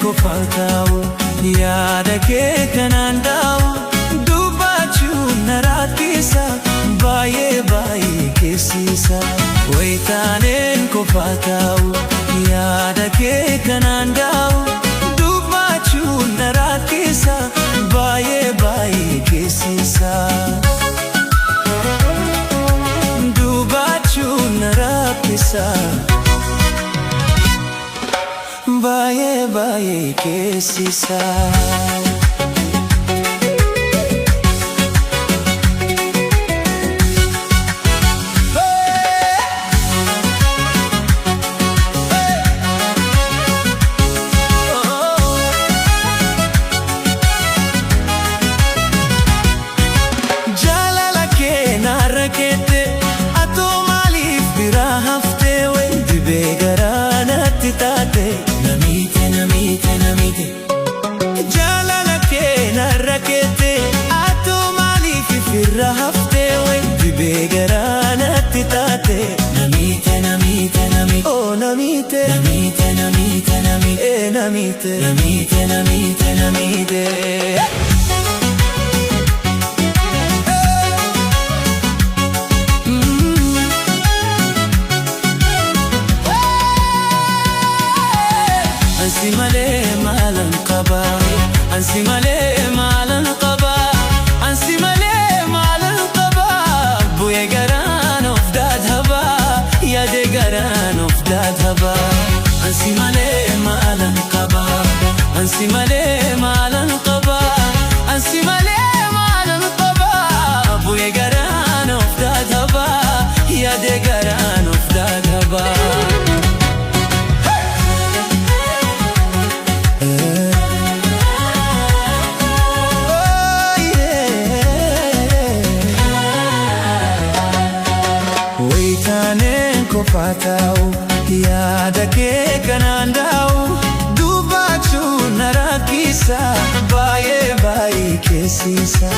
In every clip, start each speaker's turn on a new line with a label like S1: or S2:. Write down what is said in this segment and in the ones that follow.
S1: Qofaa taa'u, yaada kee kanaan daa'u, dubbachuun na rakkisa, baay'ee baay'ee keessiisa. Wayitaaneen qofaa taa'u, yaada kee kanaan daa'u, dubbachuun na rakkisa, baay'ee baay'ee keessiisa. Dubbachuun na rakkisa, baay'ee baay'ee keessiisa. Jaalala kee narra keette, atoo maaliif biraa haftee? Dibee garaa natti taate, namiite, namiite, namiite. Jaalala kee narra keette, atoo maaliif ifirra haftee? Dibee garaa natti taate, namiite, namiite, namiite. Oh, namiite, namiite, namiite, namiite. Eh, namiite, namiite, namiite, namiite. Ansi malee maalan qaba? Ansi malee maalan qaba? Ansi malee maalan qaba? Bu'ee garaan of dadhaba, yaade garaan of dadhaba. Ansi malee maalan qaba? Ansi malee maalan qaba? Ansi malee maalan qaba? Bu'ee garaan of dadhaba, yaade garaan of dadhaba. Oh, yeah. Wayitaaneen qofaa taa'u, yaada kee kanaan daa'u, dubbachuun na rakkisa, baay'ee baay'ee keessiisa.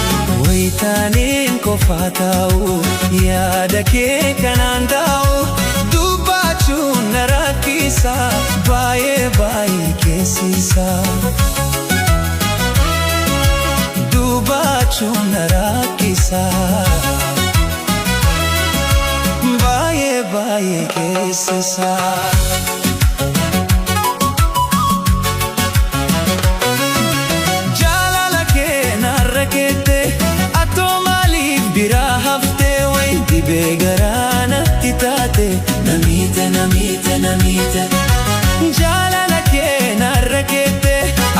S1: Wayitaaneen qofaa taa'u, yaada kee kanaan daa'u, dubbachuun na rakkisa, baay'ee baay'ee keessiisa. Dubbachuun na rakkisa, baay'ee baay'ee keessiisa. Jaalala kee narra keette, atoo maaliif biraa haftee? Wayi dibee garaa natti taate, namiite, namiite, namiite. Jaalala kee narra keette,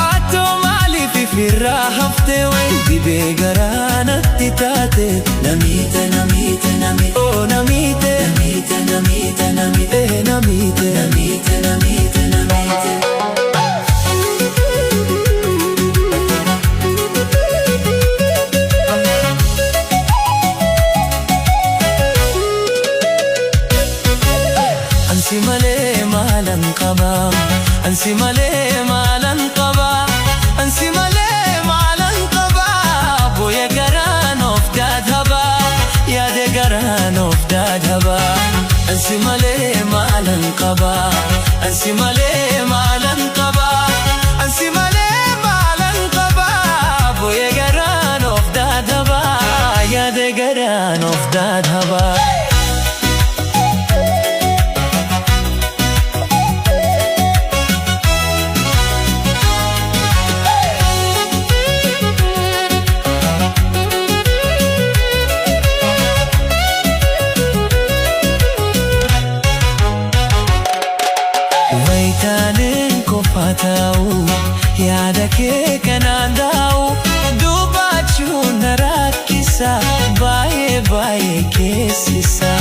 S1: atoo maaliif ifirraa haftee? Wayi dibee garaa natti taate, namiite, namiite, namiite. Oh, namiite, namiite, namiite, namiite. Eh, namiite, namiite, namiite, namiite. Ansi malee maalan qaba? Ansi malee maalan qaba? Ansi malee maalan qaba? Booya garaan of dadhaba, yaade garaan of dadhaba. Ansi malee maalan qaba? Ansi malee maalan qaba? Ansi malee maalan qaba? Booya garaan of dadhaba, yaade garaan of dadhaba. Wayitaaneen qofaa taa'u, yaada kee kanaan daa'u, dubbachuun na rakkisa, baay'ee baay'ee keessiisa.